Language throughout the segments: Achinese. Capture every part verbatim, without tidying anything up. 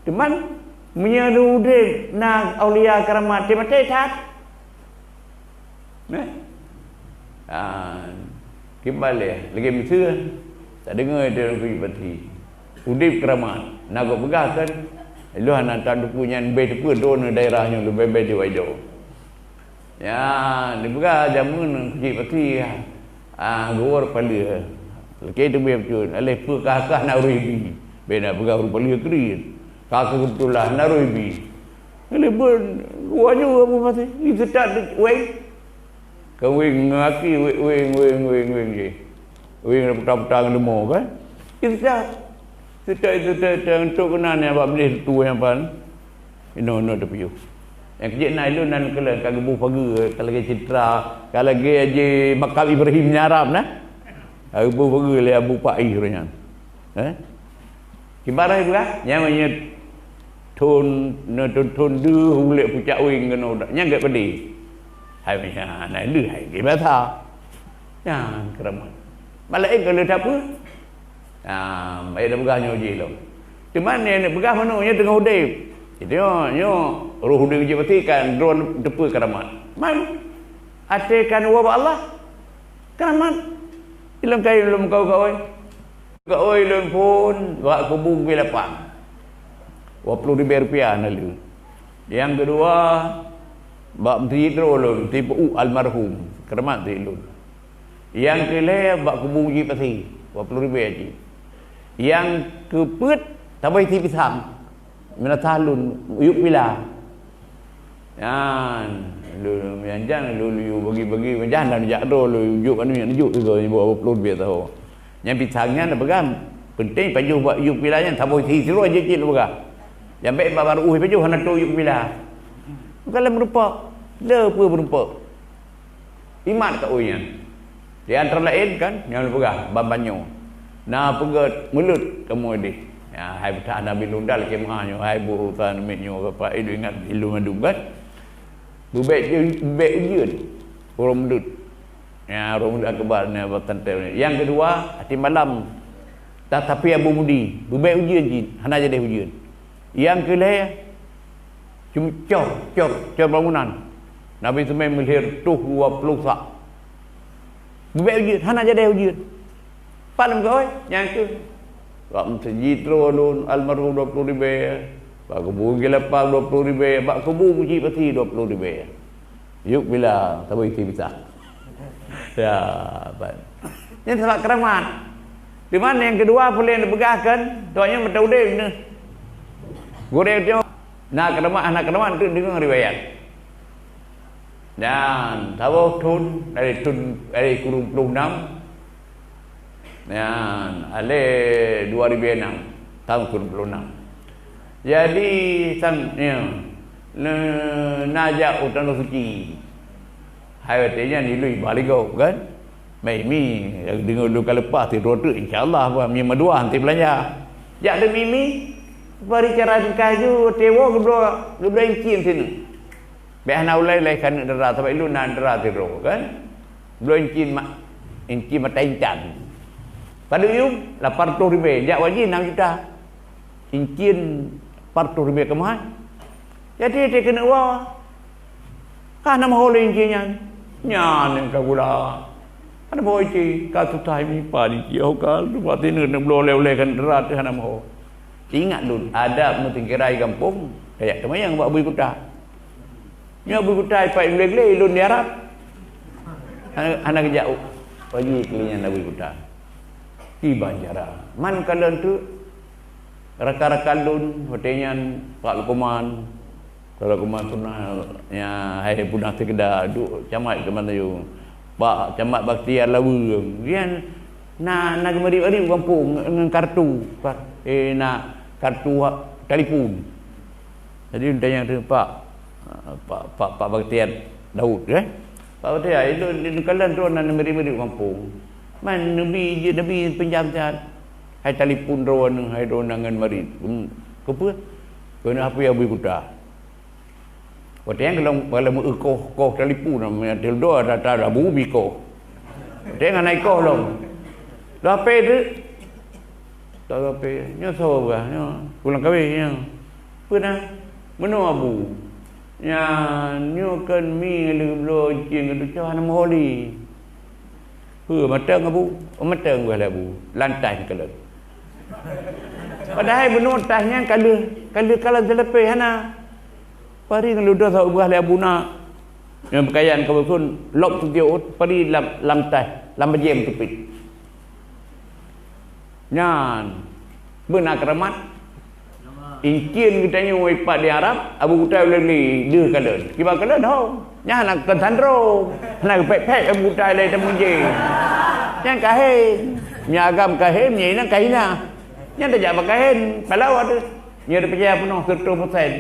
Teuma meunyoe udeb na aulia karamat, maté that. Nah. Ah, kiban lé, lagèe miseue, tadeungoe di ureueng pati. Udeb karamat, na geupeugah kan, lôn hana tateupeue nyan, bèk teupeue droeneuh daerah nyoe, leubeh-leubeh di Waido. Ya, dipeugah jameun kucék pati, ah, geuwoe paleueh. Lakèe teubiet bacut, aléh peue kah-kah na ureueng bi. Bèk na peugah ureueng paleueh kriet. Ka keuh beutôi lah na ureueng bi. Aléh beuet, geuwoe nyoe Abu Fatih. Ni seutat weng. Ka weng ngaki, weng, weng, weng, weng, weng jih. Weng na puta-puta ngon leumo kan. Ni seutat. Seutat, seutat, seutat, untuk keunan nyang bak meuléh tu nyang pan. Inoe-inoe teupiôh. Nyang keujeuet na ilôn nan keuleueng ka geuboh pageue, ka lagèe citra, ka lagèe jih makam Ibrahim nyan Arab na. Ka geuboh pageue lé Abu Paih roh nyan. Eh? Kiban roh ibu kah? Nyan meunyoe thôn, nyoe thôn, thôn deuh ulèe pucak weng keunoe dak. Nyan gèt padé. Hai meunan, na lheueh hai geuh basa. Nyan keuramat. Malaén ka lheueh that peue? Ah, bèk tapeugah nyoe jih lom. Teuma nyoe neupeugah meunoe nyoe teungoh udeb. Jadi nyoe, nyoe roh udeb jih pasti kan droe teupeue keuramat. Man, até kan woe bak Allah. Keuramat. Ilôn kayém lôn kawé-kawé. Kawé lôn phôn bak kubu Bukét Lapang. Dua ploh ribèe rupiah na lheueh. Nyang keudua, bak meuseujid droe lôn, Teungku almarhum, keuramat meuseujid lôn. Nyang keulhèe bak kubu Bukét Pasi, dua ploh ribèe cit. Nyang keupeuet, tabôh isi pisang. Meunasah lôn, yub pila. Nyan, lôn, nyan jan, lôn, lôn bagi-bagi, jan dan jak droe, lôn jok anu, nyan jok sigoe, nyan dua ploh ribèe tahu. Nyan pisang nyan peugah, penting pajoh bak yub pila nyan, tabôh isi sidroe jeuet cit lôn peugah. Nyang bèk bak baru uh pajoh hana trôk yub pila. Bukan lé meurumpok, le peue meurumpok. Imat ka ui nyan. Di antara laén kan, nyang lôn peugah, ban-ban nyoe. Na peugét meuleut kamoe deh. Ya, hai peutah Nabi Lundal keumaha nyoe, hai bu utan miet nyoe, Bapak Ibu ingat ilôn mandum kan? Beubèk je, beubèk ujeuen. Uroe meuleut. Ya, uroe meuleut akbar ni, Abah Tanteu ni. Nyang keudua, até malam. Ta-, tapi Abu Mudi, beubèk ujeuen cit, hana jadeh ujeuen. Nyang keulhèe, cuma cor, cor, cor bangunan. Nabi Sumail meulhèe reutôh dua ploh sak. Beubèk ujeuen, hana jadeh ujeuen. Pat lom kawai, nyang keuh. Bak meuseujid droe lôn, almarhum dua ploh ribèe. Bak kubu Bukét Lapang dua ploh ribèe. Bak kubu Bukét Pasi dua ploh ribèe. Yub pila, tabôh isi pisang. Ya, ban. Nyan sabab keuramat. Teuma nyang keudua, peue lé neupeugah kan, doa nyan meuteudeh nyoe. Gurèe nyoe, na keuramat, hana keuramat, teuk deungoe riwayat. Dan saboh thôn, dari thôn, dari kureueng ploh nam, dan alèh dua ribèe nam, tahun kureueng ploh nam. Jadi, sang, ya, ne-, na jak u Tanoh Suci. Hai watèe nyan ilui bak lé gob, kan? Mai mi, deungoe lôn ka leupah, sidroe teuk, insya Allah, bah, mi meudua, hanté beulanja. Jak lé mi-mi, bari cara kaju, watèe woe geubloe, geubloe incin sineuk. Bèk hana ulai-ulai keuneuk dara, sabab ilôn na dara sidroe, kan? Bloe incin ma-, incin mata intan. Padub yum, lapan reutôh ribèe, jak wajéb nam juta. Incin lapan reutôh ribèe keumahan. Jadi, watèe keuneuk woe, ka hana meuho lé incin nyan. Nyan nyang ka gula. Hana meuho incin, ka susah meuipan incin. Oh, ka, watèe neuk, neuk bloe ulèe-ulèe keuneuk dara, teuh hana meuho. Ingat lôn, adat meutinggai gampông, tajak teumayang bak bui kuta. Nyoe bui kuta ipat glé-glé, lôn di Arab. Hana, hana geujak u-, wajéb keu lé nyan na bui kuta. Kiban cara. Man kalon teuk, rakan-rakan lôn, watèe nyan Pak Lukman, Pak Lukman Sunnah, ya, hai Bunah Seukeda, duek camat keuman tayue. Pak Camat Bakhtiar Laweue, nyan na, na geumarit-marit u gampông ngon kartu, ka-, eh, na kartu ha-, talipon. Jadi, tanyong teuk, "Pak, Pak, Pak, Pak Bakhtiar Daud, eh? Pak Bakhtiar, ilôn, ilôn kalon droe na neumeri-meri u gampông. Man neubi jeuet, neubi pinjam that. Hai talipon droe nyoe, hai droe na ngon marit." Hmm, keupeue? Keuneuk hapus bui kuta. Watée nyan ka lôn, ka lôn meu-eu koh, koh talipun, teuldoe ata-ata Abu bi koh. Watée nyan hana ikoh lom. Lôn hapé teuk. Lôn hapé, nyoe soe bah, nyoe, pulang kawé nyoe. Peue na? Meunoe Abu. Nyan, nyoe kon mi lheueh bloe cien keu tucoh hana meuholi. Peue mantong Abu? Oh, mantong bah lé Abu. Lantai kalon. Padahai bunoe tah nyan ka lheueh, ka lheueh kalon seulapéh hana. Pari ngon ludoh sa ubah lé Abu na. Nyang peukayan ka bukon lop sutiot pari lam, lam tah, lam bajée meuteupit. Nyan, beuna keuramat. Incien geutanyoe ipat di Arab, Abu Kutai ulée-ulée deuh kalon. Kiban kalon ho. Nyan hana kon sandro. Hana geupék-pék Abu Kutai lé tamujé. Nyan kahén. Nyan agam kahén, nyan inong kahina. Nyan tajak bak kahén. Palau ada. Nyan dipeucaya peunoh seratus persen.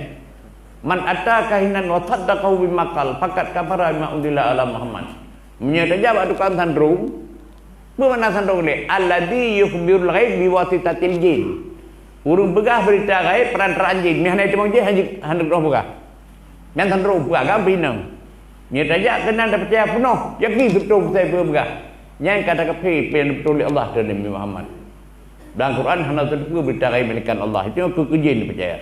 "Man ata kahinan wa saddaqahu bima qal, faqad kafara bima unzila ala Muhammad." Meunyoe tajak bak tukang sandrong, peue makna sandrong lé? "Alladzi yukhbirul ghaib biwasitatil jin." Ureuëng peugah beurita ghaib perantaraan jin. Meuhana itamong jih hana, hana roh peugah. Nyan sandrong peugah, kan beuinong. Meunyoe tajak keunan tapeucaya peunoh, yakin seratus persen peue peugah. Nyan kata kafé peue nyang beutôi lé Allah dan Nabi Muhammad. Dalam Quran hana teupeue beurita ghaib melainkan Allah. Itu keu, keu jin dipeucaya.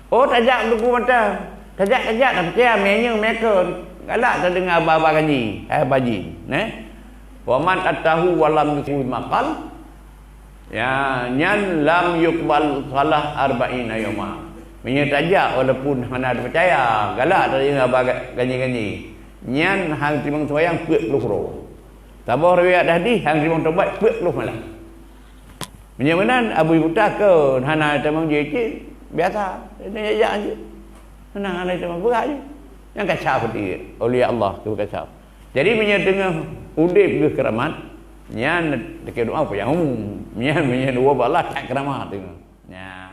Oh, tajak teuku mata. Tajak, tajak, tapeucaya, meunyoe, meukon. Galak tadeungoe haba-haba ganyi, hai haba jin, neh. "Wa man atahu wa lam yukhbir bima qal." Ya, nyan lam yuqbal salah arba'ina yauma. Meunyoe tajak walaupun hana tapeucaya, galak tadeungoe haba ga-, ganyi-ganyi. Nyan han teurimong seumayang peuet ploh uroe. Saboh riwayat hadih han teurimong tobat peuet ploh malam. Meunyoe meunan, Abu Kutai kon hana tamong jih cit, biasa. Ini jak-jak je. Meunan hana tamong beurah je. Nyang kacau hati aulia Allah tu kacau. Jadi, meunyoe teungoh udeb geuh keuramat, nyan teuka doa payah umum. Nyan meunyoe dua balah tak keuramat teungoh. Nyan.